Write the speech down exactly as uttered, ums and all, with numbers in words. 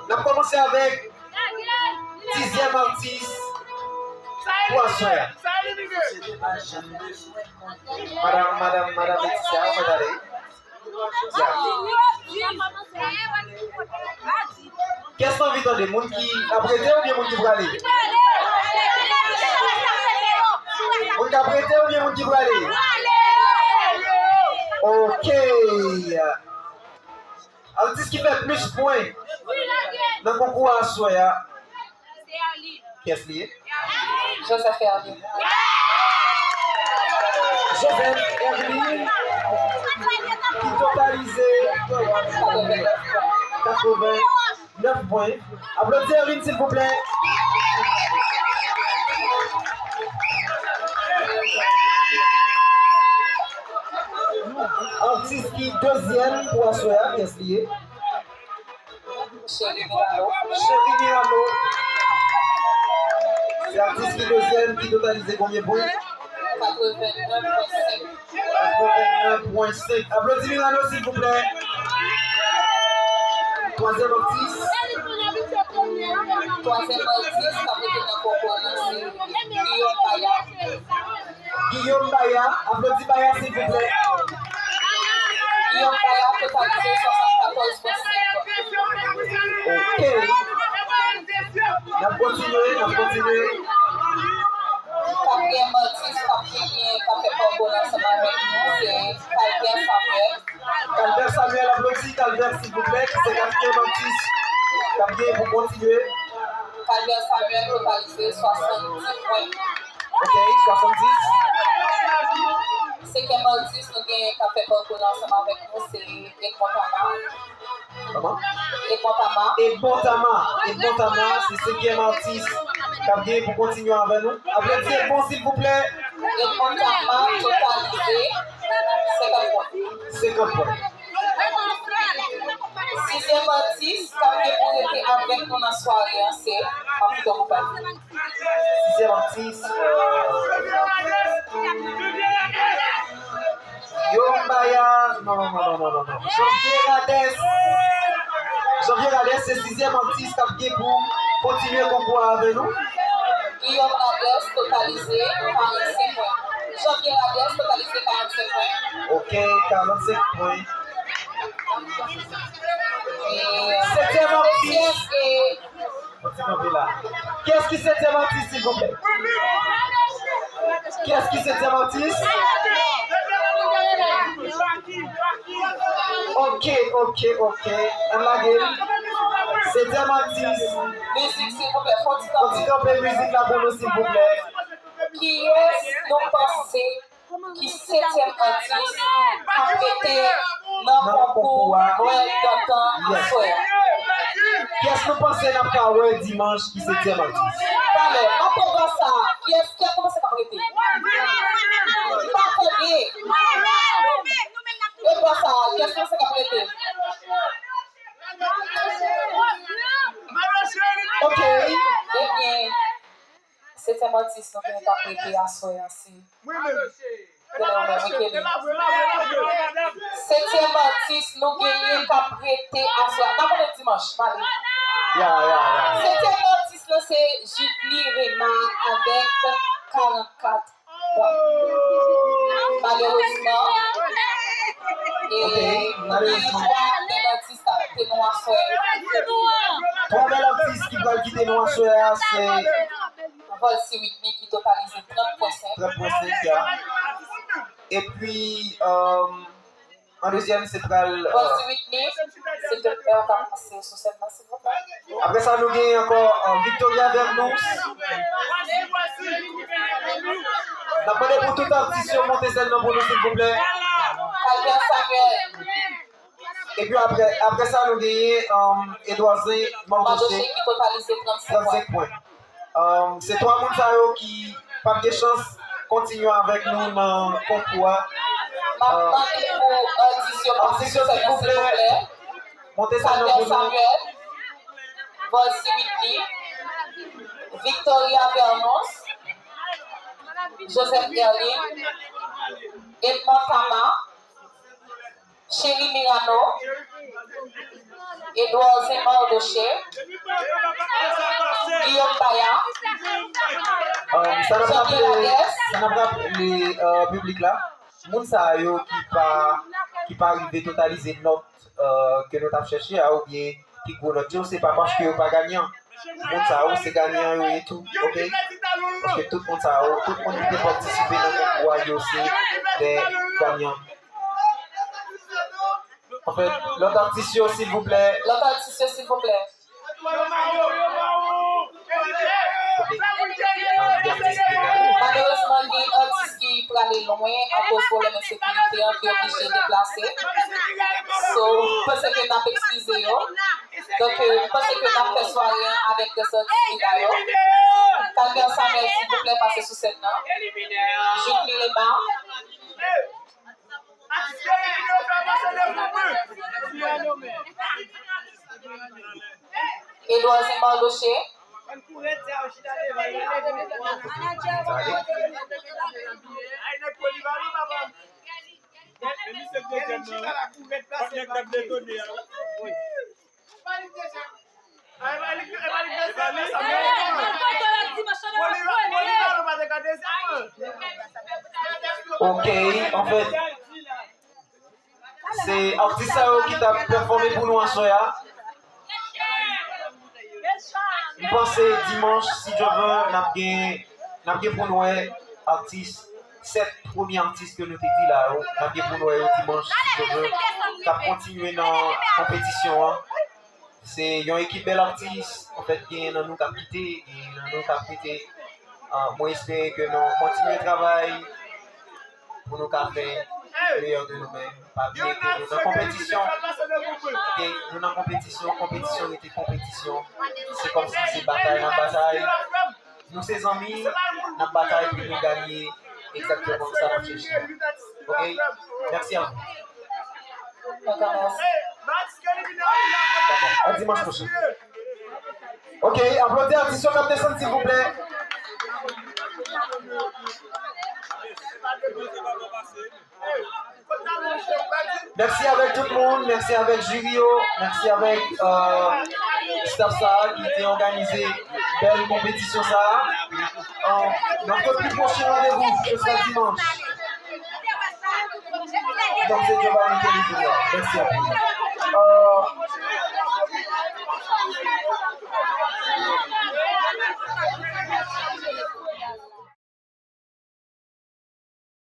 N ap kòmanse avèk dizyèm atis pou aswè a. Madanm, madanm, madanm Leticia, ou mèt ale. Ya. Kiyès ki anvi tande? Moun ki ap rete oubyen moun ki prale? Moun k ap rete oubyen moun ki prale? Ok. Atis ki fè plis pwen nan konkou a aswè a, kiyès li ye? Joseph Hermine. Joseph Hermine ki totalize katreven nèf pwen. Aplodi Hermine, silvouplè. Atis ki dezyèm pou aswè a, kiyès li ye? Cherie Milano. Cherie Milano. Se atis ki dezyèm ki totalize konbyen pwen? Katreven nèf pwen senk. Katreven nèf pwen senk. Aplodi Milano, silvouplè. Twazyèm atis. Twazyèm atis k ap rete nan konkou an nan se Guillaume Baya. Guillaume Baya, aplodi Baya, silvouplè. Guillaume Baya totalize swasannkatòz pwen senk. Ok. N ap kontinye, n ap kontinye. Katriyèm atis k ap genyen, k ap fè pakou ansanm avèk nou, se Calvert Samuel. Calvert Samuel, aplodi Calvert, silvouplè, ki se katriyèm atis k ap genyen pou kontinye. Calvert Samuel totalize swasanndis pwen. Ok, swasanndis. Senkyèm atis nou gen k ap fè pakou la ansanm avèk nou, se Edmond Tama. Kòman? Edmond Tama. Edmond Tama. Edmond Tama, se senkyèm atis k ap genyen pou kontinye avè nou. Aplodi Edmond, silvouplè. Edmond Tama totalize senkant pwen. Senkant pwen. Sizyèm atis k ap gen pou rete avèk nou nan sware an se Papito Bouba. Sizyèm atis, euh, Guillaume Baya, non, non, non. Janvier Rades. Janvier Rades, se sizyèm atis k ap gen pou kontinye konkou a avè nou. Guillaume Rades totalize karannsenk pwen. Janvier Rades totalize karannsenk pwen. Ok, karannsenk pwen. E setyèm atis. Setyèm, e Yon ti kanpe la. Kiyès ki setyèm atis, silvouplè? Kiyès ki setyèm atis? Ok, ok, ok. Ann lage l. Setyèm atis. Mizik, silvouplè, fè yon ti kanpe. Yon ti kanpe mizik la pou nou, silvouplè. Kiyès nou panse ki setyèm atis k ap rete nan konkou Nwèl Dantan aswè a? Kiyès nou panse n ap ka wè dimanch ki setyèm atis? Talè, m ap pran bò sa a. Kiyès, kiyès nou panse k ap rete? M pa tande. E bò sa a, kiyès nou panse k ap rete? Ok. Ebyen, setyèm atis nou genyen k ap rete aswè a, se Mwen menm. Mwen la, mwen la, mwen la, mwen la, mwen la, mwen la, mwen la. Setyèm atis nou genyen k ap rete aswè a. N ap konnen dimanch, m ale. Ya, ya, ya. Setyèm atis la se Judny Renard avèk karannkat pwen. Malerezman, e, ok, malerezman, gen twa bèl atis k ap rete nou aswè a. Twa bèl atis ki pral kite nou aswè a, se Volcy Whitney ki totalize trant pwen senk. Trant pwen senk, ya. Epi, euh, an dezyèm, se pral, euh, Volcy Whitney, silvouplè, ou ka pase sou sèn nan, silvouplè. Apre sa, nou genyen ankò, euh, Victoria Vernous. N ap mande pou tout atis yo monte sèn nan pou nou, silvouplè. Calvert Samuel. Epi apre, apre sa, nou genyen, um, Edouardin Mardoché ki totalize trannsenk pwen. Trannsenk pwen. Um, se twa moun sa yo ki p ap gen chans kontinye avèk nou nan konkou a. M ap mande pou atis yo monte sèn nan, silvouplè. Monte sèn nan pou nou. Calvert Samuel, Volcy Whitney, Victoria Vernous, Joseph Erlin, Edmond Tama, Chery Mirano, Edouard Zimbardoche, Guillaume Payard, Sa n ap raple, sa n ap raple piblik la, moun sa yo ki pa ki pa rive totalize nòt ke nou t ap chèche a oubyen pi gwo nòt yo, se pa paske yo pa ganyan. Moun sa yo se ganyan yo ye tou, oke? Paske tout moun sa yo, tout moun ki te patisipe nan konkou a yo se de ganyan. Anfèt, lòt atis yo, silvouplè. Lòt atis yo, silvouplè. Malerezman, gen atis ki prale lwen akoz pwoblèm ensekirite an ki oblije deplase. So, m panse ke n ap eskize yo. Donk, m panse ke n ap fè sware an avèk rès atis ki la yo. Calvert Samuel, silvouplè, pase sou sèn nan. Jude Miramar. Edouard Zimbardoche. Ok, anfèt, se atis sa yo ki t ap pèfòme pou nou aswè a. M panse dimanch, si Dye vle, n ap gen, n ap gen pou n wè atis, sèt premye atis ke nou te di la yo, n ap gen pou n wè yo dimanch, si Dye vle, k ap kontinye nan konpetisyon an. Se yon ekip bèl atis, anfèt, genyen nan nou k ap kite, genyen nan nou k ap rete. Ah, mwen espere ke nou kontinye travay pou nou ka fè meyè de nou menm. Pa bliye ke nou nan konpetisyon. Ok, nou nan konpetisyon, konpetisyon rete konpetisyon. Se kòmsi se batay n ap batay. Nou se zanmi, n ap batay pou nou ganye egzakteman sa n ap chèche. Ok? Mèsi a vous. Dakò. A dimanch pwochen. Ok, aplodi atis yo k ap desann, silvouplè. Mèsi avèk tout moun, mèsi avèk jiri yo, mèsi avèk euh, staff sa a ki te òganize bèl konpetisyon sa a. Euh, n ap fè pi pwochen randevou, se swa dimanch. Donk se Giovanni ki te di la. Mèsi anpil. Euh,